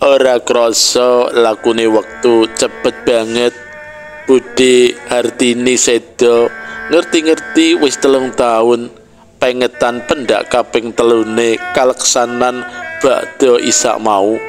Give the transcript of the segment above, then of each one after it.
Ora krasa lakune wektu cepet banget. Bude Hartini sedo ngerti-ngerti wis 3 tahun pengetan pendak kaping 3 kaleksanan bakda isak mau.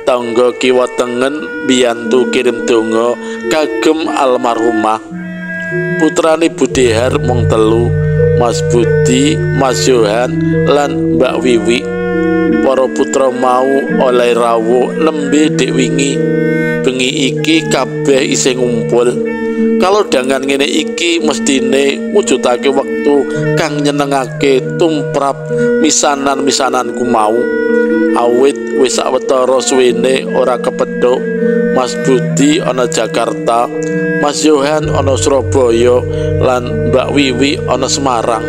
Tangga kiwa tengen biyantu kirim donga kagem almarhumah. Putrane Bude Har mung 3, Mas Budi, Mas Yohan lan Mbak Wiwi. Para putra mau oleh rawuh nembe dek wingi. Bengi iki kabeh isih ngumpul. Kalau dangan ngene iki mestine mujudake wektu kang nyenengake tumrap misanan-misananku mau. Awit wis sawetara suwene ora kepethuk. Mas Budi ana Jakarta, Mas Yohan ana Surabaya lan Mbak Wiwi ana Semarang.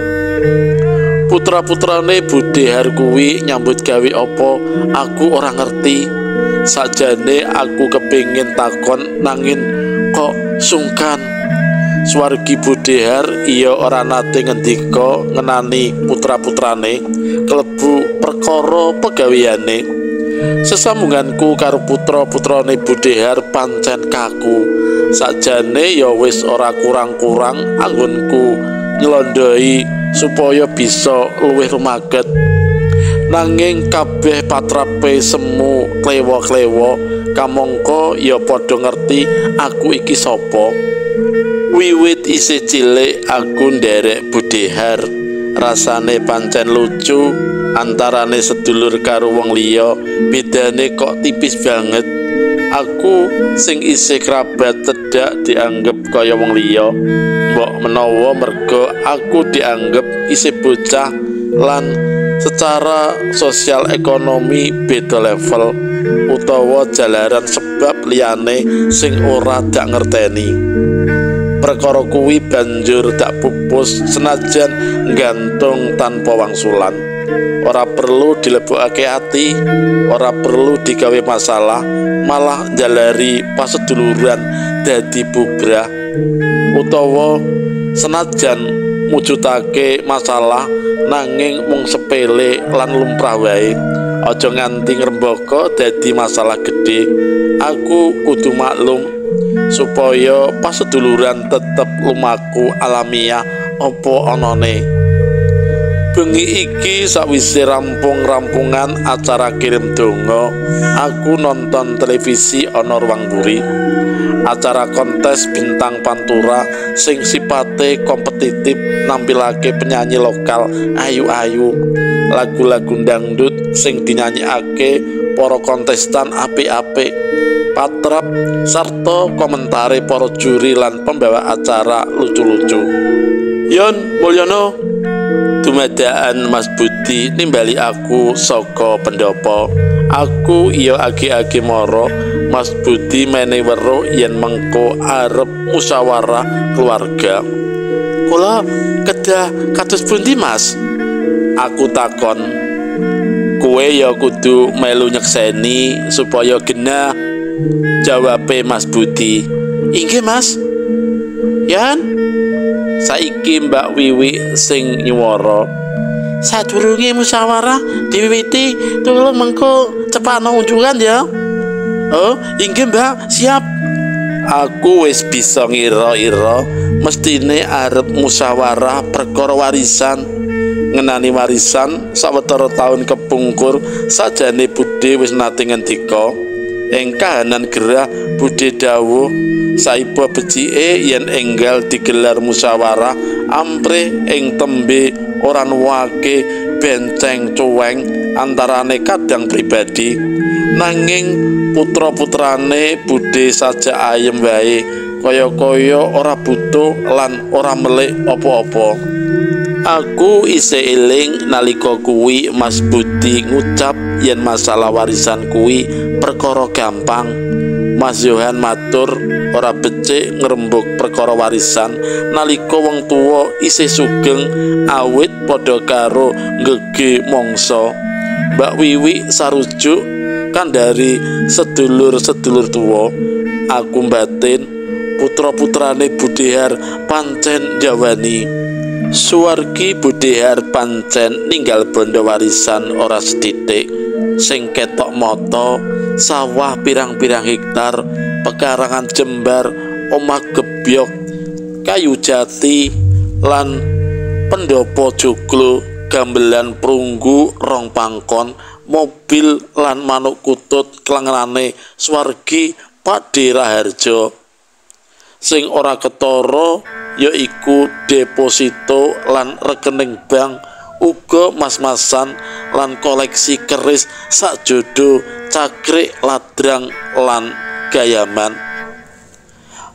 Putra-putrane Bude Har kuwi nyambut gawe apa aku ora ngerti. Sajane aku kepingin takon nanging kok sungkan. Swargi Bude Har iya ora nate ngendika ngenani putra-putrane klebu perkara pegaweane. Sesambunganku karo putra-putrane Bude Har pancen kaku. Sajane ya wis ora kurang-kurang anggonku nyelondoi supaya bisa luwih rumaket. Nanging kabeh patrape semu klewa-klewa kamangka ya padha ngerti aku iki sapa. Wiwit isih cilik aku nderek Bude Har. Rasane pancen lucu antarane sedulur karo wong liya, bedane kok tipis banget. Aku sing isih kerabat cedhak dianggep kaya wong liya. Mbok menawa merga aku dianggep isih bocah lan secara sosial ekonomi beda level utawa jalaran sebab liyane sing ora dak ngerteni. Perkara kuwi banjur dak pupus senajan nggantung tanpa wangsulan. Ora perlu dilebokake ati, ora perlu digawe masalah, malah njalari paseduluran dadi bubrah. Utawa senajan mujudake masalah nanging mung sepele lan lumrah wae, aja nganti ngrembaka dadi masalah gedhe. Aku kudu maklum supaya paseduluran tetep lumaku alamiah apa anane. Bengi iki sakwise rampung-rampungan acara kirim donga, aku nonton televisi ana ruang buri. Acara kontes bintang pantura sing sipate kompetitif nampilake penyanyi lokal ayu-ayu. Lagu-lagu dangdut sing dinyanyekake para kontestan apik-apik. Patrap sarta komentare para juri lan pembawa acara lucu-lucu. Yon Mulyono, dumadaan Mas Budi nimbali aku saka pendopo. Aku iya agi-agi mara. Mas Budi mene weruh yen mengko arep musyawarah keluarga. Kula kedah kados pundi, Mas? Aku takon. Kowe ya kudu melu nyekseni supaya genah, jawabe Mas Budi. Inggih, Mas. Yan, saiki Mbak Wiwi sing nyuwara. Sadurunge musyawarah diwiwiti, tulung mengko cepakno unjukan ya. Oh, inggih Mbak, siap. Aku wis bisa ngira-ira mestine arep musyawarah perkara warisan. Ngenani warisan sawetara taun kepungkur sajane Bude wis nate ngendika. Ing kahanan gerah Bude dawuh saiba becike yen enggal digelar musyawarah amprih ing tembe ora nuwake benceng cuweng antarane kadang pribadi. Nanging putra-putrane Bude saja ayem wae Kaya-kaya ora butuh lan ora melik apa-apa. Aku isih eling nalika kuwi Mas Budi ngucap yen masalah warisan kuwi perkara gampang. Mas Yohan matur ora becik ngrembug perkara warisan nalika wong tuwa isih sugeng awit padha karo ngege mangsa. Mbak Wiwi sarujuk kandhari sedulur-sedulur tuwa. Aku mbatin putra-putrane Budihar pancen jawani. Suwargi Budihar pancen ninggal bondo warisan ora sethithik sing ketok mata, sawah pirang-pirang hektar, pekarangan jembar, omah gebyok, kayu jati lan pendopo joglo, gamelan prunggu rong pangkon, mobil lan manuk kutut klengerane swargi Pakde Raharjo. Sing ora ketara yaiku deposito lan rekening bank, uga mas-masan lan koleksi keris sakjodo cakrik ladrang lan gayaman.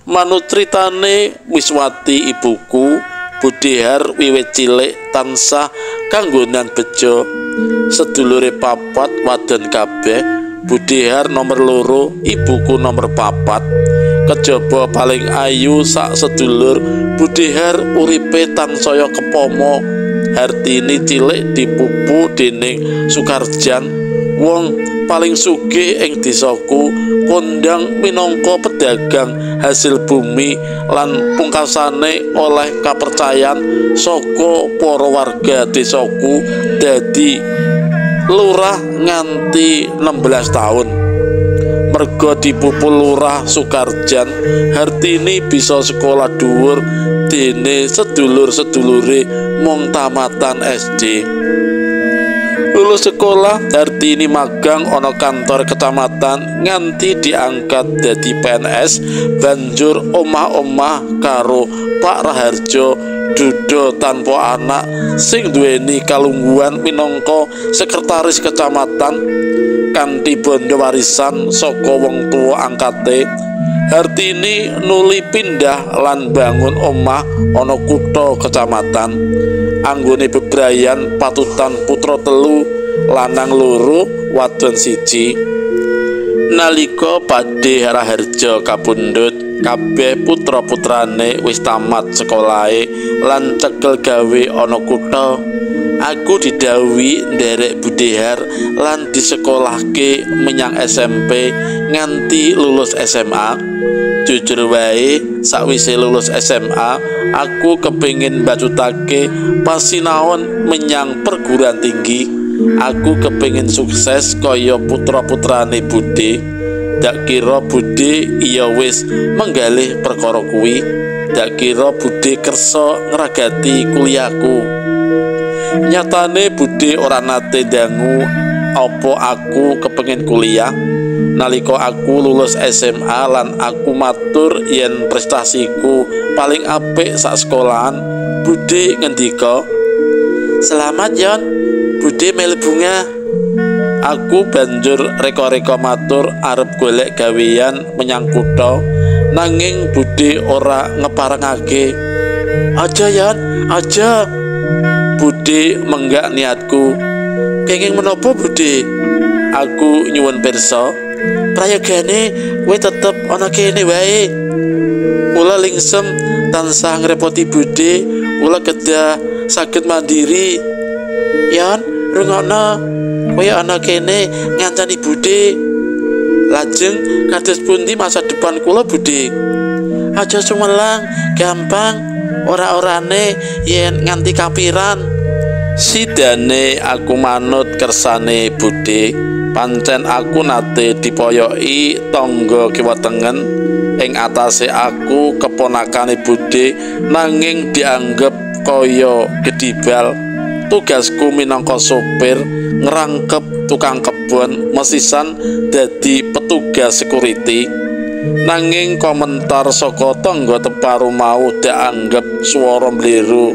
Manut critane Miswati ibuku, Budihar wiwit cilik tansah kanggonan bejo. Sedulure papat wadon kabeh, Budihar nomor 2, ibuku nomor 4. Kejaba paling ayu sak sedulur, Budihar uripe tansaya kepomo. Hartini cilik dipupu dening Sukarjan, wong paling sugih ing desaku, kondang minangka pedagang hasil bumi lan pungkasane oleh kapercayan saka para warga desaku dadi lurah nganti 16 tahun. Merga dipupu lurah Sukarjan, Hartini bisa sekolah dhuwur dene sedulur-sedulure mung tamatan SD. Lulus sekolah, Hartini magang ana kantor kecamatan nganti diangkat dadi PNS, banjur omah-omah karo Pak Raharjo duda tanpa anak sing duweni kalungguhan minangka sekretaris kecamatan kanthi bondo warisan saka wong tuwa angkate. Hartini nuli pindah lan bangun omah ana kutha kecamatan. Anggone bebrayan patutan putra 3, lanang 2, wadon 1. Nalika Pakde Raharjo kapundhut, kabeh putra-putrane wis tamat sekolahe lan cekel gawe ana kutha. Aku didhawuhi nderek Budihar lan disekolahke menyang SMP nganti lulus SMA. Jujur wae, sakwise lulus SMA, aku kepingin mbacutake pasinaon menyang perguruan tinggi. Aku kepingin sukses kaya putra-putrane Bude. Dak kira Bude iya wis menggalih perkara kuwi. Dak kira Bude kersa ngragati kuliahku. Nyatane Bude ora nate dangu apa aku kepengin kuliah. Nalika aku lulus SMA lan aku matur yen prestasiku paling apik sak sekolahan, Bude ngendika, "Selamat Yon, Bude melu bunga." Aku banjur reka-reka matur arep golek gawean menyang kutha, nanging Bude ora ngeparengake. "Aja Yon, aja." Bude menggak niatku. "Kenging menapa Bude?" Aku nyuwun pirsa. "Prayogane kowe tetep ana kene wae. Kula lingsem tansah ngrepoti Bude, kula kedah saged mandiri." "Yon, rungokno, kowe ana kene ngancani Bude. Lajeng kados pundi masa depan kula Bude?" "Aja sumelang, gampang. Ora-orane yen nganti kapiran." Sidane aku manut kersane Bude. Pancen aku nate dipoyoki tangga kiwa tengen ing atase aku keponakane Bude, nanging dianggep kaya gedibal. Tugasku minangka sopir ngrangkep tukang kebon mesisan dadi petugas security. Nanging komentar saka tangga teparu mau dianggep swara mliru.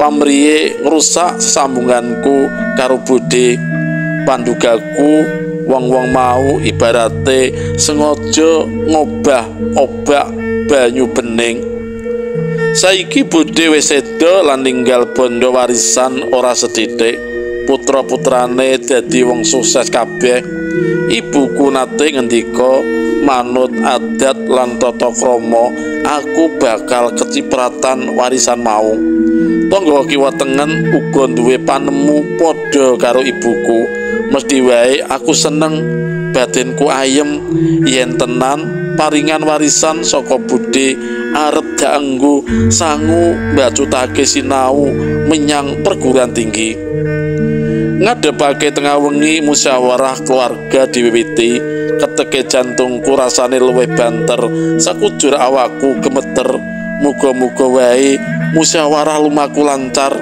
Pamriye ngrusak sesambunganku karo Bude. Pandugaku wong-wong mau ibarate sengaja ngobah obak banyu bening. Saiki Bude wis seda lan ninggal bondo warisan ora sethithik. Putra-putrane dadi wong sukses kabeh. Ibuku nate ngendika manut adat lan tata krama aku bakal kecipratan warisan mau. Tangga kiwa tengen uga duwe panemu padha karo ibuku. Mesti wae aku seneng, batinku ayem yen tenan paringan warisan saka Bude arep dianggo sangu mbacutake sinau menyang perguruan tinggi. Ngadepake tengah wengi musyawarah keluarga diwiwiti. Keteke jantungku rasane luwih banter, sakujur awakku gemeter. Muga-muga wae musyawarah lumaku lancar.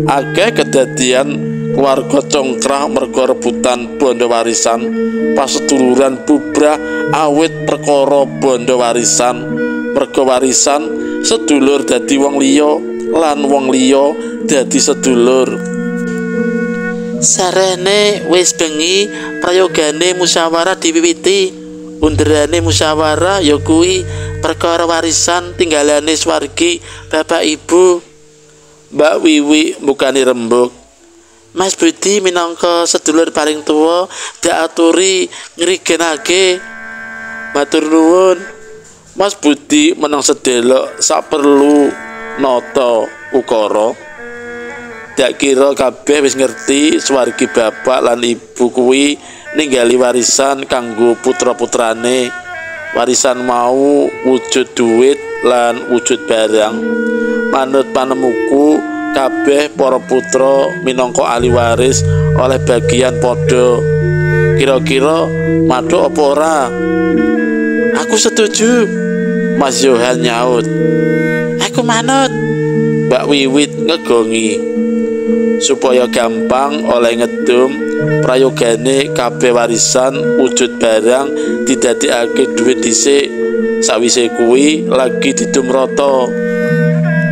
Akeh kedadian keluarga congkrah mergo rebutan bondo warisan. Paseduluran bubrah awit perkara bondo warisan. Mergo warisan sedulur dadi wong liya lan wong liya dadi sedulur. Sarene wis bengi prayogane musyawarah diwiwiti. Underane musyawarah ya kuwi perkara warisan tinggalane swargi bapak ibu. Mbak Wiwi mbukani rembug. Mas Budi minangka sedulur paling tuwa diaturi ngrigenake. Matur nuwun. Mas Budi meneng sedelok sak perlu nata ukara. Dak kira kabeh wis ngerti swargi bapak lan ibu kuwi ninggali warisan kanggo putra-putrane. Warisan mau wujud duit lan wujud barang. Manut panemuku kabeh para putra minangka ahli waris oleh bagian padha. Kira-kira mathuk apa ora? Aku setuju. Mas Yohan nyaut. Aku manut. Mbak Wiwit ngegongi. Supaya gampang oleh ngedum prayogane kabeh warisan wujud barang didadekake duit dhisik. Sawise kuwi lagi didum rata.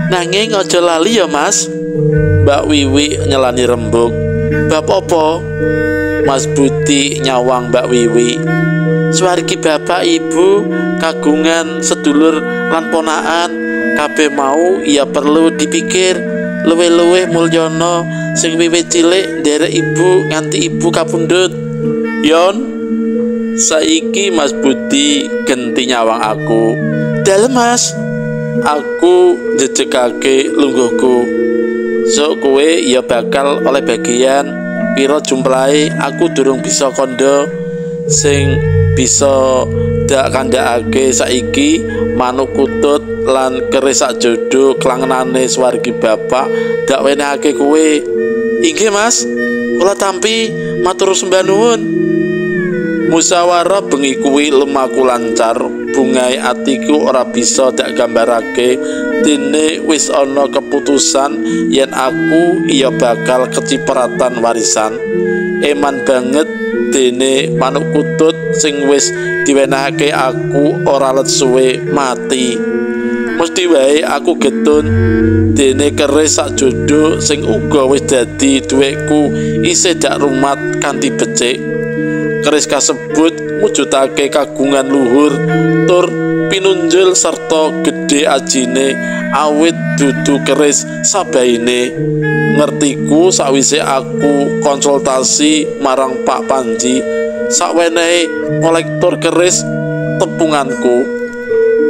Nanging aja lali ya Mas. Mbak Wiwi nyelani rembug. Bab apa? Mas Budi nyawang Mbak Wiwi. Swargi bapak ibu kagungan sedulur lan ponakan kabeh mau ya perlu dipikir. Luwih-luwih Mulyono sing wiwit cilik nderek ibu nganti ibu kapundhut. Yon, saiki Mas Budi genti nyawang aku. Dalem Mas. Aku njejegake lungguhku. Sok kowe ya bakal oleh bagian. Pira jumlahe aku durung bisa kandha. Sing bisa dak kandhakake saiki manuk kutut lan keris sak jodo klangenane swargi bapak dak wenehake kowe. Inggih Mas, kula tampi, matur sembah nuwun. Musyawarah bengi kuwi lumaku lancar, bungae atiku ora bisa dak gambarake dene wis ana keputusan yen aku iya bakal kecipratan warisan. Eman banget dene manuk kutut sing wis diwenehake aku ora let suwe mati. Mesti wae aku getun dene keris sak jodo sing uga wis dadi duwekku isih dak rumat kanthi becik. Keris kasebut mujudake kagungan luhur tur pinunjul serta gedhe ajine awit dudu keris sabaine. Ngertiku sawise aku konsultasi marang Pak Panji sakwenehe kolektor keris tepunganku.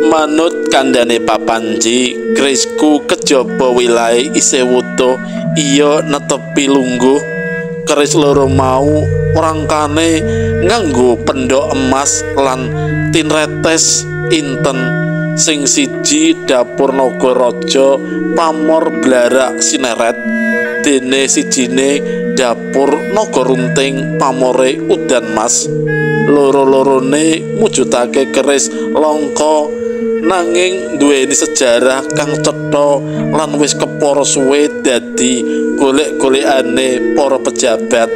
Manut kandhane Pak Panji, kerisku kejaba wilahe isih wutuh iya netepi lungguh. Keris loro mau rangkane nganggo pendhok emas lan tinretes inten. Sing siji dapur naga raja pamor blarak sineret, dene sijine dapur naga runting pamore udan mas. Loro-lorone mujudake keris langka nanging duweni sejarah kang cetha lan wis kepara suwe dadi golek-golekane para pejabat.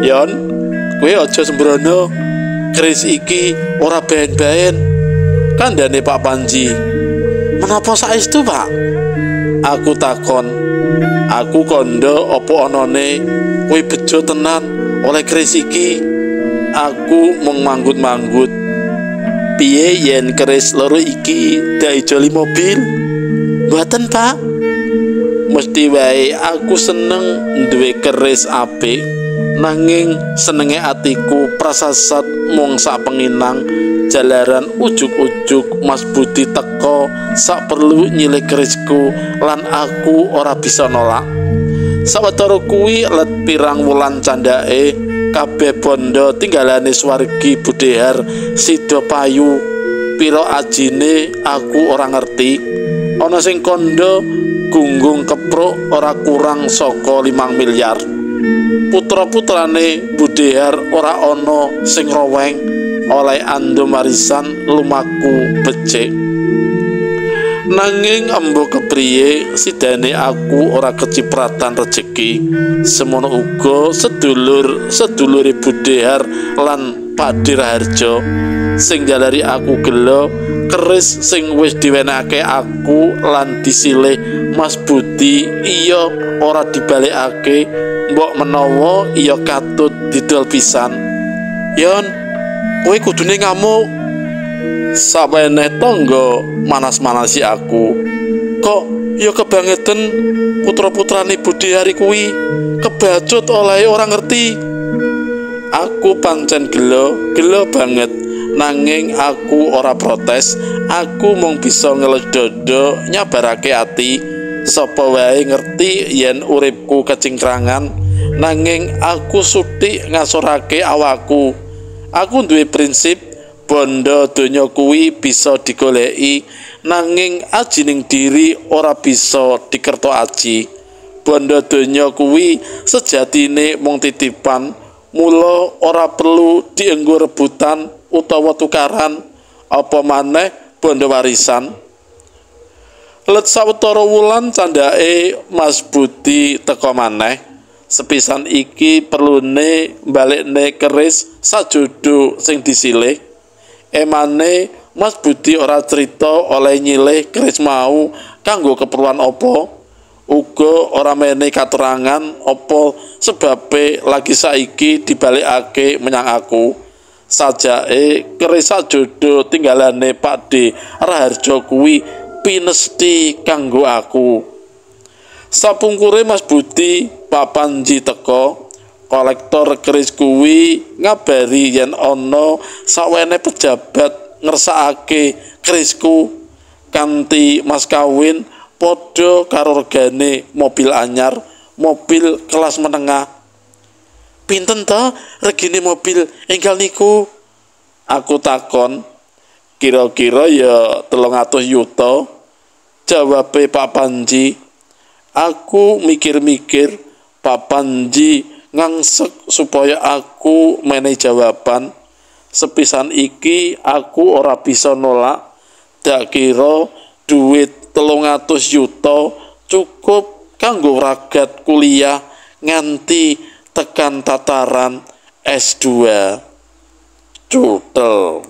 Yon, kowe aja sembrono. Keris iki ora baen-baen. Kandhane Pak Panji. Menapa saestu, Pak? Aku takon. Aku kandha apa anane kowe bejo tenan oleh keris iki. Aku mung manggut-manggut. Piye yen keris loro iki diijoli mobil? Mboten, Pak. Mesti wae aku seneng duwe keris apik, nanging senenge atiku prasasat mung sak penginang jalaran ujug-ujug Mas Budi teko sak perlu nyilih kerisku lan aku ora bisa nolak. Sawetara kuwi let pirang wulan candhake kabeh bondo tinggalane swargi Budehar sida payu. Pira ajine aku ora ngerti. Ana sing kandha gunggung kepruk ora kurang saka 5 miliar. Putra-putrane Budehar ora ana sing roweng oleh andum warisan lumaku becik. Nanging embo kepriye sidane aku ora kecipratan rejeki. Semono uga sedulur-sedulure Budehar lan Pakde Raharjo sing jalari aku gelo keris sing wis diwenehake aku lan disilih Mas Budi iya ora dibalekake, mbok menawa iya katut didol pisan. Yon, kowe kudune ngamuk. Saweneh tangga manas-manasi aku. Kok ya kebangetan putra-putrane Budehar kuwi kebacut oleh ora ngerti. Aku pancen gelo, gelo banget. Nanging aku ora protes, aku mung bisa ngelus dodo nyabarake ati. Sapa wae ngerti yen uripku kecingkrangan, nanging aku sutik ngasorake awakku. Aku duwe prinsip bondo donya kuwi bisa digoleki, nanging ajining diri ora bisa dikerto aji. Bondo donya kuwi sejatine mung titipan, mula ora perlu dienggo rebutan utawa tukaran, apa maneh bondo warisan. Let sawetara wulan candhake Mas Budi teka maneh. Sepisan iki perlune balekne keris sajodo sing disilih. Emane Mas Budi ora crita oleh nyilih keris mau kanggo keperluan apa. Uga ora menehi katerangan apa sebabe lagi saiki dibalekake menyang aku. Sajake keris sajodo tinggalane Pakde Raharjo kuwi pinesti kanggo aku. Sapungkure Mas Budi Pak Panji teka, kolektor keris kuwi ngabari yen ana sawene pejabat ngersakake kerisku kanthi mas kawin padha karo regane mobil anyar, mobil kelas menengah. Pinten ta regine mobil enggal niku? Aku takon. Kira-kira ya 300 yuta, jawabe Pak Panji. Aku mikir-mikir, Pak Panji ngangsek supaya aku menehi jawaban. Sepisan iki aku ora bisa nolak. Dak kira duit 300 yuta cukup kanggo ragat kuliah nganti tekan tataran S2. Cutel.